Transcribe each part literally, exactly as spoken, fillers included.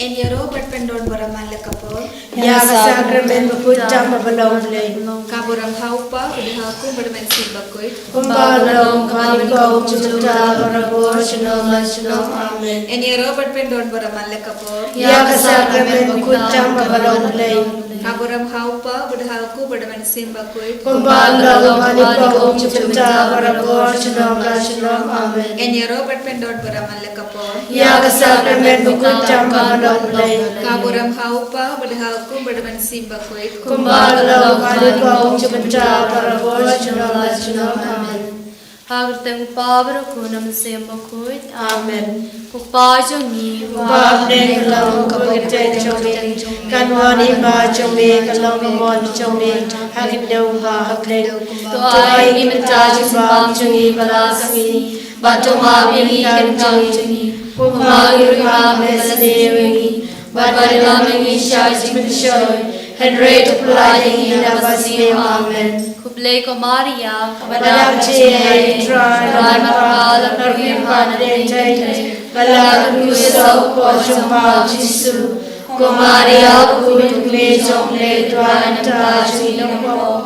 Yn ïaroh bad pyndon burom man la ka por. Ïa ka sakramen bakhuid tam ba long U Blei. Ka burom ha U Kpa, bad ha U Khun bad ha U Mynsiem Bakhuid. Kumba long ha kaba bun, mynta, barabor, junom la junom. Amen. Yn ïaroh bad pyndon burom man la ka por. Ïa ka sakramen bakhuid tam ba long U Blei. Ka burom ha U Kpa, bad ha U Khun bad ha U Mynsiem Bakhuid. Kumba long ha kaba bun, mynta, barabor, junom la junom. Amen. Yn ïaroh bad pyndon burom man la ka por. Ïa ka sakramen bakhuid tam ba long U Blei. Ka burom ha U Kpa, bad ha U Khun bad ha U Mynsiem Bakhuid. Kumba long ha kaba bun, mynta, barabor, junom la junom. Amen. Ha ka kyrteng U Kpa, bad U Khun, bad U Mynsiem Bakhuid. Amen. Ko Kpa jong ngi uba ha bneng, ka long ka kyrteng jong me, kan wan ka hima jong me, kan long ka mon jong me ha ka khyndew ha bneng. To ai ngi mynta ka jingbam jong ngi ba la ka sngi, bad to map ïa ngi ki ryngkang jong ngi, kumba ngi ruh ngi map ïa kiba la sniew ïa ngi, bad wat ïalam ïa ngi sha ka jingpynshoi, hynrei to pyllait ïa ngi na ka basniew. Amen. Khublei ko Maria, kaba dap jingïeit, U Trai u don bad pha, la kyrpad ïa ngi hynrei, ba la ka por jong u pop jong pha U Jisu. Ko Maria, khuid kmie jong U Blei, to duwai namar jong ngi ki pop,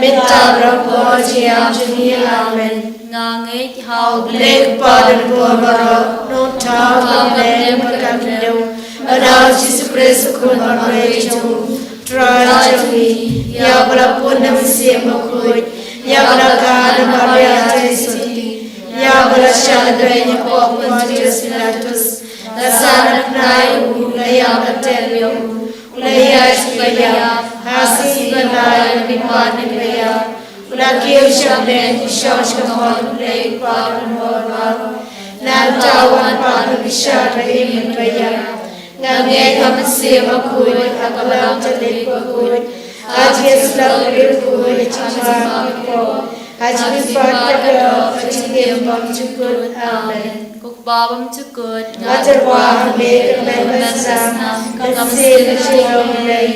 mynta bad ha ka por jingïap jong ngi. Amen. Nga ngeit ha U Blei U Kpa, u don bad baroh, u nongthaw ha bneng bad ha ka khyndew, bad ha U Jisu Khrist, U Khun bamarwei jong u, U Trai jong ngi, ïa uba la pun da U Mynsiem Bakhuid, ïa uba la kha da ka Maria Theisotti, ïa uba la shah lyndet ïa ka pop u Pontius Pilatus, la sah na bnai u, la ïap, la tep ïa u, u la ïaid sha kaba ïap, ha ka sngi kaba lai u la mihpat na ki ba ïap, u la kiew sha bneng, u shong sha ka mohor U Blei U Kpa u don bad baroh. Nangta u wan pat ban kyrshan ha ka hynmen ba ïap. Nga ngeit ha U Mynsiem Bakhuid, ha ka Balang Katholik bakhuid, ha ka jingïasyllok bakhuid, ha ka jingmap ki pop, ha ka jingmihpat ka doh, ha ka jingim bymjukut. Amen. Ko Kpa bymjukut, nga tyrwa ha me, kyrmen bad snam, kyrmen bad snam, ka mynsiem ka jinglong Blei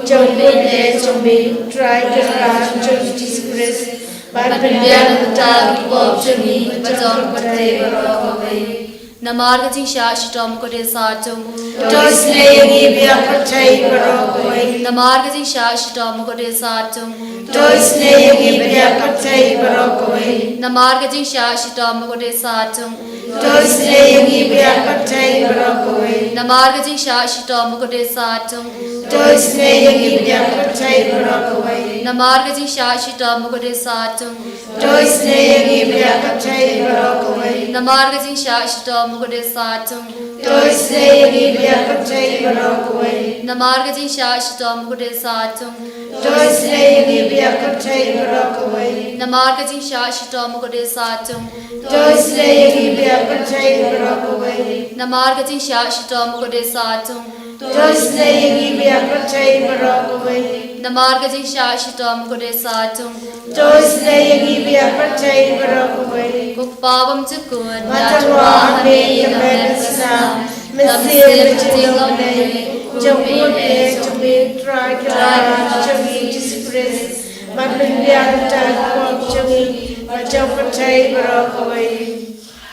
jong U Blei jong me, U Trai Kynrad jong ngi U Jisu Khrist, ban pynbiang na ka bynta ki pop jong ngi bad jong ka pyrthei baroh kawei. Namar ka jingshah shitom u Kordesat jong u, to isynei ïa ngi bad ïa ka pyrthei baroh kawei. Namar ka jingshah shitom u Kordesat jong u, to isynei ïa ngi bad ïa ka pyrthei baroh kawei. Namar ka jingshah shitom u Kordesat jong u, to isynei ïa ngi bad ïa ka pyrthei baroh kawei. Namar ka jingshah shitom u Kordesat jong u, to isynei ïa ngi bad ïa ka pyrthei baroh kawei. Namar ka jingshah shitom u Kordesat jong u, to isynei ïa ngi bad ïa ka pyrthei baroh kawei. Namar ka jingshah shitom u Kordesat jong u, to isynei ïa ngi bad ïa ka pyrthei baroh kawei. Namar ka jingshah shitom u Kordesat jong u, to isynei ïa ngi bad ïa ka pyrthei baroh kawei. Namar ka jingshah shitom u Kordesat jong u, to isynei ïa ngi bad ïa ka pyrthei baroh kawei. Namar ka jingshah shitom u Kordesat jong u, to isynei ïa ngi bad ïa ka pyrthei baroh kawei. Namar ka jingshah shitom u Kordesat jong u, to isynei ïa ngi bad ïa ka pyrthei baroh kawei. Ko Kpa bymjukut, nga tyrwa ha me, kyrmen bad snam, mynsiem ka jinglong Blei jong U Blei jong me, U Trai Kynrad jong ngi U Jisu Khrist, ban pynbiang na ka bynta ki pop jong ngi bad jong ka pyrthei baroh kawei.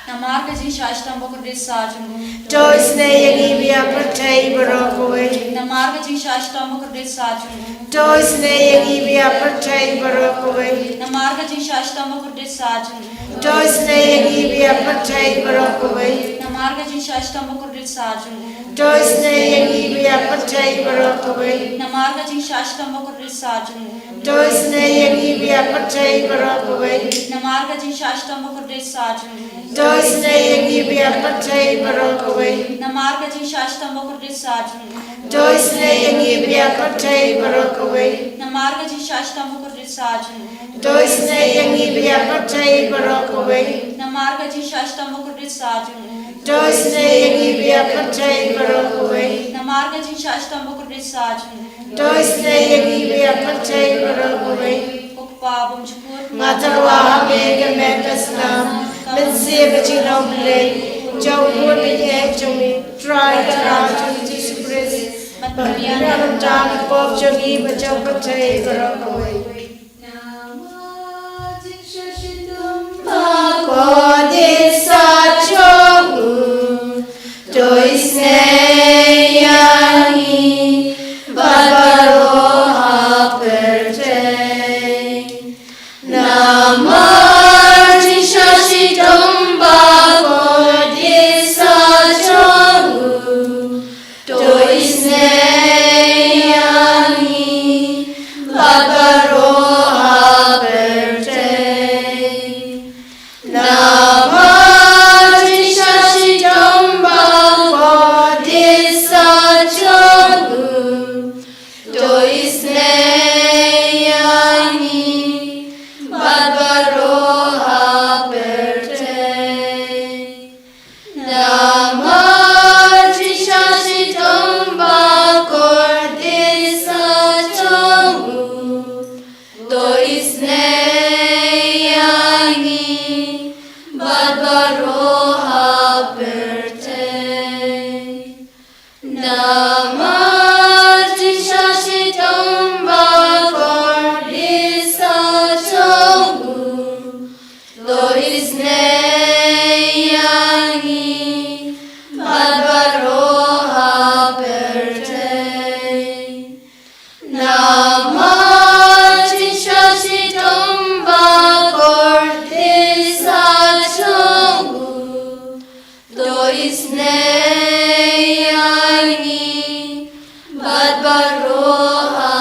Namar ka jingshah shitom u Kordesat jong u, to isynei ïa ngi bad ïa ka pyrthei baroh kawei. Namar ka jingshah shitom u Kordesat jong u, to isynei ïa ngi bad ïa ka pyrthei baroh kawei. Namar ka jingshah shitom u Kordesat jong u, to isynei ïa ngi bad ïa ka pyrthei baroh kawei. Namar ka jingshah shitom u Kordesat jong u, to isynei ïa ngi bad ïa ka pyrthei baroh kawei. Namar ka jingshah shitom u Kordesat jong u, to isynei ïa ngi bad ïa ka pyrthei baroh kawei. Namar ka jingshah shitom u Kordesat jong u, to isynei ïa ngi bad ïa ka pyrthei baroh kawei. Namar ka jingshah shitom u Kordesat jong u, to isynei ïa ngi bad ïa ka pyrthei baroh kawei. Namar ka jingshah shitom u Kordesat jong u, to isynei ïa ngi bad ïa ka pyrthei baroh kawei. Namar ka jingshah shitom u Kordesat jong u, to isynei ïa ngi bad ïa ka pyrthei baroh kawei. Namar ka jingshah shitom u Kordesat jong u, to isynei ïa ngi bad ïa ka pyrthei baroh kawei. Ko Kpa bymjukut, nga tyrwa ha me, kyrmen bad snam, mynsiem ka jinglong Blei jong U Blei jong me, U Trai Kynrad jong ngi U Jisu Khrist, ban pynbiang na ka bynta ki pop jong ngi bad jong ka pyrthei baroh kawei. Namar ka jingshah shitom u Kordesat jong u, to isynei ïa baroh ha pyrthei. Namar jingshisha shitom ba kordit sa jong u, to isynei ïa ngi bad baroh ha pyrthei. Namar jingshisha shitom ba kordit sa jong u, to isynei ïa ngi bad baroh ha pyrthei. Namar jingshisha shitom ba kordit sa jong u, to isynei ïa ngi bad baroh ha pyrthei. Namar jingshisha shitom ba kordit sa jong u, to isynei ïa ngi bad baroh ha pyrthei. Namar jingshisha shitom ba kordit sa jong u, to isynei ïa ngi bad baroh ha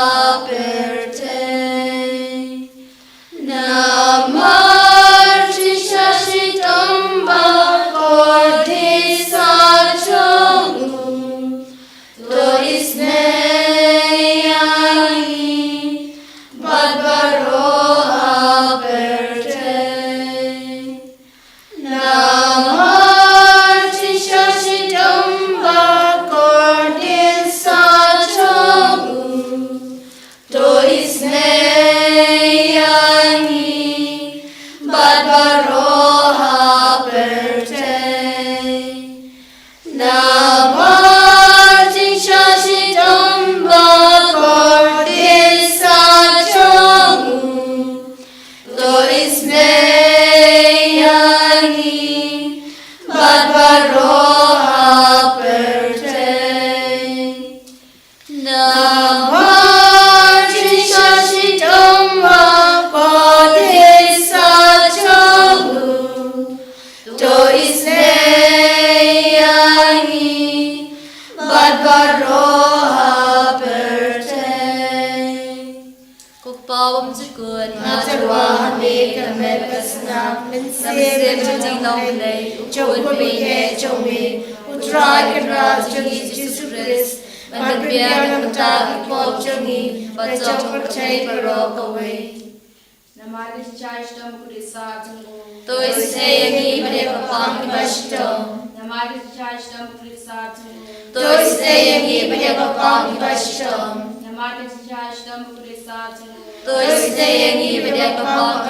pyrthei. Namar jingshisha shitom ba kordit sa jong u, to isynei ïa ngi bad baroh ha pyrthei. Namar jingshisha shitom ba kordit sa jong u, to isynei ïa ngi bad baroh ha pyrthei. Namar jingshisha shitom ba kordit sa jong u, to isynei ïa ngi bad baroh ha pyrthei. Namar jingshisha shitom ba kordit sa jong u, to isynei ïa ngi bad baroh ha pyrthei. Ko Kpa bymjukut, nga tyrwa ha me ka met ka snam, mynsiem jong U Blei, jong U Blei jong me, U Trai Kynrad jong ngi Jisu Khrist, ban pynbiang na ka bynta ki pop jong ngi bad jong ka pyrthei baroh kawei. Namar ka jingshisha shitom ba kordit sa jong u, to isynei ïa ngi bad ïa ki bapang kiba shitom. Namar ka jingshisha shitom ba kordit sa jong u, to isynei ïa ngi bad ïa ki bapang kiba shitom. Namar ka jingshisha shitom ba kordit sa jong u, to isynei ïa ngi bad ïa ki bapang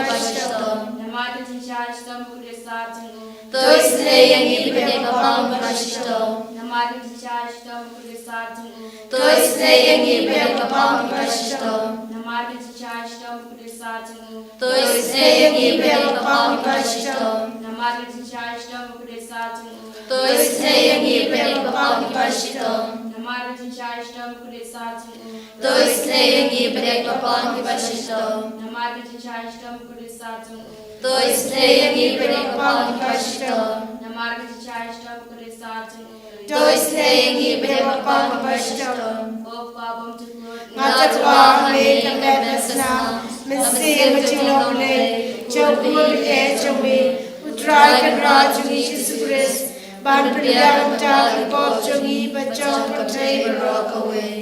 kiba shitom. Namar ka jingshisha shitom ba kordit sa jong u, to isynei ïa ngi bad ïa ki bapang kiba shitom. Namar ka jingshisha shitom ba kordit sa jong u, to isynei ïa ngi bad ïa ki bapang kiba shitom. Namar ka jingshisha shitom ba kordit sa jong u, to isynei ïa ngi bad ïa ki bapang kiba shitom. Namar ka jingshisha shitom ba kordit sa jong u, to isynei ïa ngi bad ïa ki bapang kiba shitom. Namar ka jingshisha shitom ba kordit sa jong u, to isynei ïa ngi bad ïa ki bapang kiba shitom. Namar ka jingshisha shitom ba kordit sa jong u, to isynei ïa ngi bad ïa ki bapang kiba shitom. Namar ka jingshisha shitom ba kordit sa jong u, to isynei ïa ngi bad ïa ki bapang kiba shitom. Ko Kpa bymjukut, nga tyrwa ha me ka met ka snam, mynsiem jong U Blei, jong U Blei jong me, U Trai Kynrad jong ngi Jisu Khrist, ban pynbiang na ka bynta ki pop jong ngi bad jong ka pyrthei baroh kawei.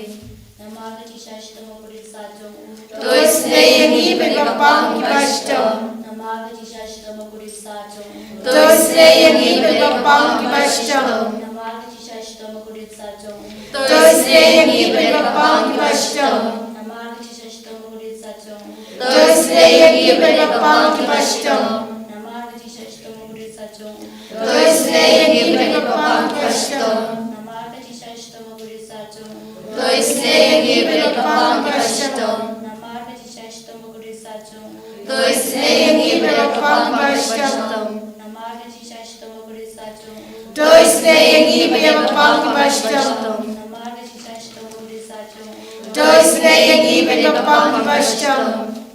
Namar ka jingshisha shitom ba kordit sa jong u, to isynei ïa ngi bad ïa ki bapang kiba shitom. Namar ka jingshisha shitom ba kordit sa jong u, to isynei ïa ngi bad ïa ki bapang kiba shitom. Namar ka jingshisha shitom ba kordit sa jong u, to isynei ïa ngi bad ïa ki bapang kiba shitom. Namar ka jingshisha shitom ba kordit sa jong u, to isynei ïa ngi bad ïa ki bapang kiba shitom. Namar ka jingshisha shitom ba kordit sa jong u, to isynei ïa ngi bad ïa ki bapang kiba shitom. Namar ka jingshisha shitom ba kordit sa jong u, to isynei ïa ngi bad ïa ki bapang kiba shitom. Namar ka jingshisha shitom ba kordit sa jong u, to isynei ïa ngi bad ïa ki bapang kiba shitom. Namar ka jingshisha shitom ba kordit sa jong u, to isynei ïa ngi bad ïa ki bapang kiba shitom. Namar ka jingshisha shitom ba kordit sa jong u, to To isynei ïa ngi peit ba paw ki ba shitom.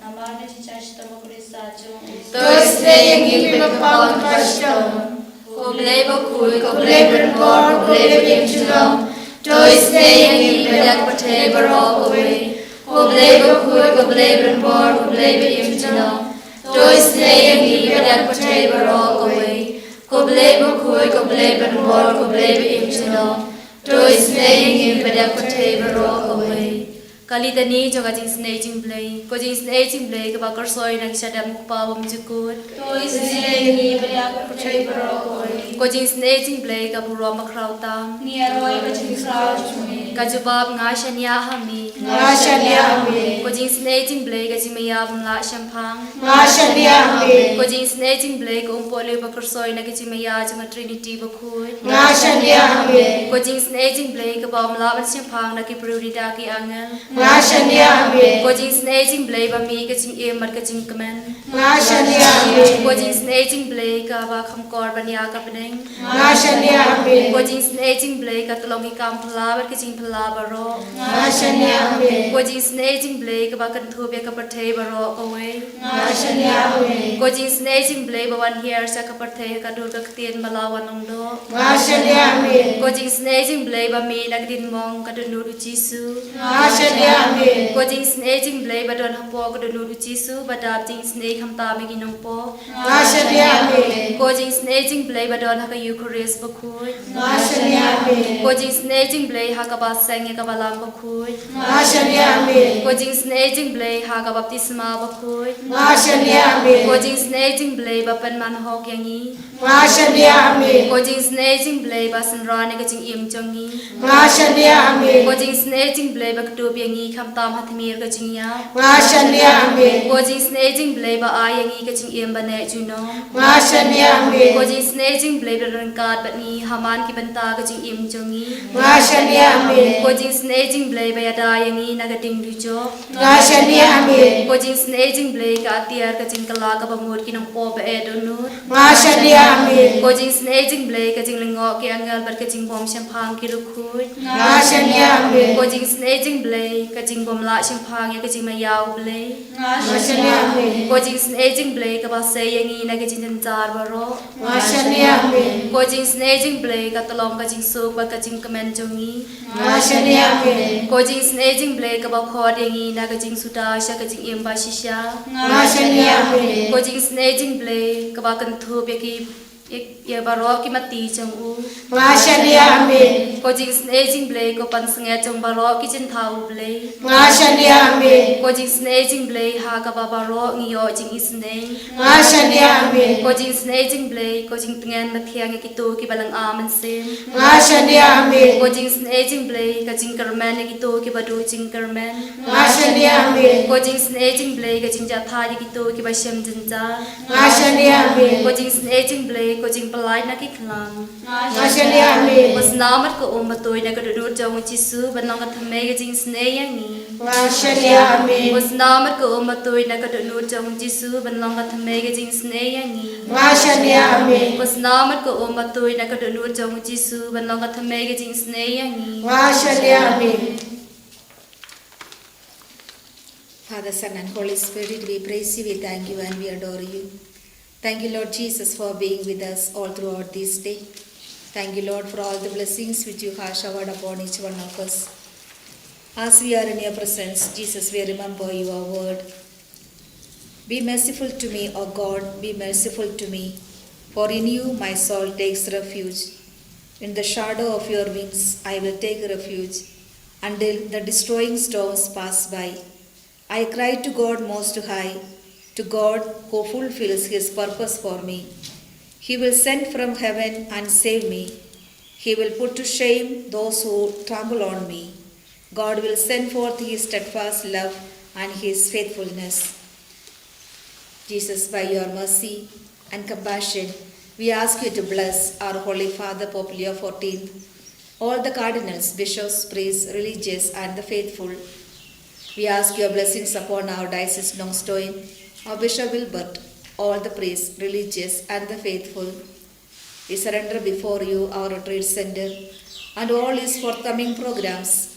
Namar ka jingshitom ka Khrist ha jong u. To isynei ïa ngi peit ba paw ki ba shitom. Ko Blei bakhuid, ko Blei ban bor, ko Blei ba im junom. To isynei ïa ngi peit da ka pyrthei baroh kawei. Ko Blei bakhuid, ko Blei ban bor, ko Blei ba im junom. To isynei ïa ngi peit da ka pyrthei baroh kawei. Ko Blei bakhuid, ko Blei ban bor, ko Blei ba im junom. To isynei ïa ngi peit da ka pyrthei baroh kawei. Ka litani jong ka jingsynei jingblei. Ko jingsynei jingblei kaba kyrsoi na ki shadem u Kpa bymjukut. To isynei ïa ngi peit da ka pyrthei baroh kawei. Ko jingsynei jingblei ka burom bakhraw tam. Ngi ïaroh ïa ka jingkhraw jong me. Ka jubab, nga shaniah ha me. Nga shaniah ha me. Ko jingsynei jingblei ka jingmaïa bym lah shemphang. Nga shaniah ha me. Ko jingsynei jingblei ka umpohliew ba kyrsoi na ka jingmaïa jong ka Trinity bakhuid. Nga shaniah ha me. Ko jingsynei jingblei kaba ym lah ban shemphang na ki briew ne da ki angel. Nga shaniah ha me. Ko jingsynei jingblei ba mih ka jingim bad ka jingkmen. Nga shaniah ha me. Ko jingsynei jingblei kaba kham kor ban ïa ka bneng. Nga shaniah ha me. Ko jingsynei jingblei ka tyllong ki kam phylla bad ka jingphylla baroh. Nga shaniah ha me. Ko jingsynei jingblei kaba kynthup ïa ka pyrthei baroh kawei. Nga shaniah ha me. Ko jingsynei jingblei ba wan hiar sha ka pyrthei ha ka dur ka ktien ba la wan long doh. Nga shaniah ha me. Ko jingsynei jingblei ba mih na ka diengmong ka dohnud u Jisu. Nga shaniah ha me. Ko jingsynei jingblei ba don hapoh ka dohnud u Jisu ba dap jingisynei khamtam ïa ki nongpop. Nga shaniah ha me. Ko jingsynei jingblei ba don ha ka Eukharist bakhuid. Nga shaniah ha me. Ko jingsynei jingblei ha kaba seng ïa ka Balang bakhuid. Nga shaniah ha me. Ko jingsynei jingblei ha ka baptisma bakhuid. Nga shaniah ha me. Ko jingsynei jingblei ba pynman hok ïa ngi. Nga shaniah ha me. Ko jingsynei jingblei ba synran ïa ka jingim jong ngi. Nga shaniah ha me. Ko jingsynei jingblei ba kdup ïa ngi khamtam ha tmier ka jingïap. Nga shaniah ha me. Ko jingsynei jingblei ba ai ïa ngi ka jingim ba neh junom. Nga shaniah ha me. Ko jingsynei jingblei ba ryngkat bad ngi ha man ki bynta ka jingim jong ngi. Nga shaniah ha me. Ko jingsynei jingblei ba ïada ïa ngi na ka ding dujok. Nga shaniah ha me. Ko jingsynei jingblei ka atiar ka jingkylla kaba mut ki nongpop ba eh dohnud. Nga shaniah ha me. Ko jingsynei jingblei ka jinglyngngoh ki angel bad ka jingbym shemphang ki riewkhuid. Nga shaniah ha me. Ko jingsynei jingblei ka jingbym lah shemphang ïa ka jingmaïa u Blei. Nga shaniah ha me. Ko jingsynei jingblei kaba sei ïa ngi na ka jingjynjar baroh. Nga shaniah ha me. Ko jingsynei jingblei ka tyllong ka jingsuk bad ka jingkmen jong ngi. Nga shaniah ha me. Ko jingsynei jingblei kaba khot ïa ngi na ka jingsuda sha ka jingim ba shisha. Nga shaniah ha me. Ko jingsynei jingblei kaba kynthup ïa ki, ïa, ïa baroh ki matti jong u. Nga shaniah ha me. Ko jingsynei jingblei ko pansngiat jong baroh ki jingthaw u Blei. Nga shaniah ha me. Ko jingsynei jingblei ha kaba baroh ngi ïoh jingisynei. Nga shaniah ha me. Ko jingsynei jingblei ko jingtngen mathiang ïa kito kiba lynga mynsiem. Nga shaniah ha me. Ko jingsynei jingblei ka jingkyrmen ïa kito kiba duh jingkyrmen. Nga shaniah ha me. Ko jingsynei jingblei ka jingjahthait ïa kito kiba shem jynjar. Nga shaniah ha me. Ko jingsynei jingblei ko jingpyllait na ki khlam. Nga shaniah ha me. Ko snam bad ka um ba tuid na ka dohnud jong u Jisu ban long ka thymmei ka jingisynei ïa ngi. Nga shaniah ha me. Ko snam bad ka um ba tuid na ka dohnud jong u Jisu ban long ka thymmei ka jingisynei ïa ngi. Nga shaniah ha me. Ko snam bad ka um ba tuid na ka dohnud jong u Jisu ban long ka thymmei ka jingisynei ïa ngi. Nga shaniah ha me. Father, Son, and Holy Spirit, we praise you, we thank you, and we adore you. Thank you, Lord Jesus, for being with us all throughout this day. Thank you, Lord, for all the blessings which you have showered upon each one of us. As we are in your presence, Jesus, we remember your word. Be merciful to me, O God, be merciful to me. For in you my soul takes refuge. In the shadow of your wings I will take refuge until the destroying storms pass by. I cry to God Most High, to God who fulfills his purpose for me. He will send from heaven and save me. He will put to shame those who trample on me. God will send forth his steadfast love and his faithfulness. Jesus, by your mercy and compassion, we ask you to bless our Holy Father Pope Leo fourteenth, all the cardinals, bishops, priests, religious, and the faithful. We ask your blessings upon our Diocese Nongstoin, our Bishop Wilbert, all the priests, religious, and the faithful. We surrender before you our retreat center and all its forthcoming programs.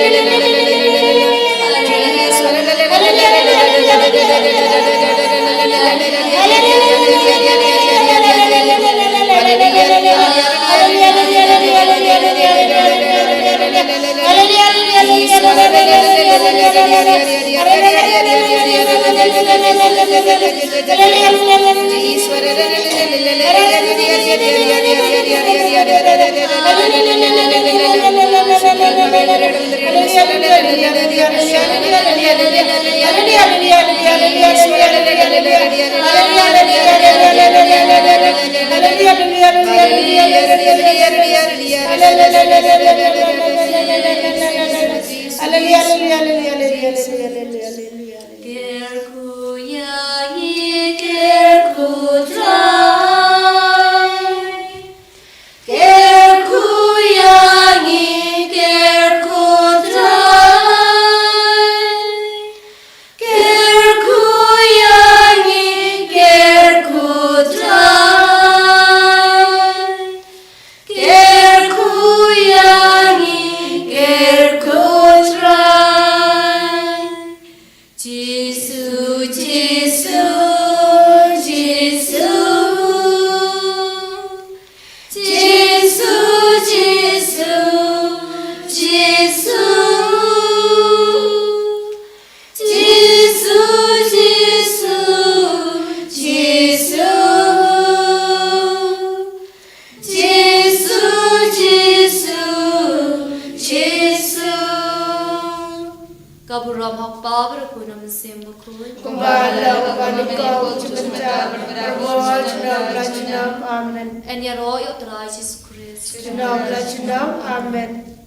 Ka burom ha u Kpa bad ha u Khun bad ha u Mynsiem Bakhuid. Kumba ha la u bani ka u jingmynta bad ha u junom la junom. Amen. Yn ïaroh ïa u Trai Jisu Khrist. Junom la junom. Amen.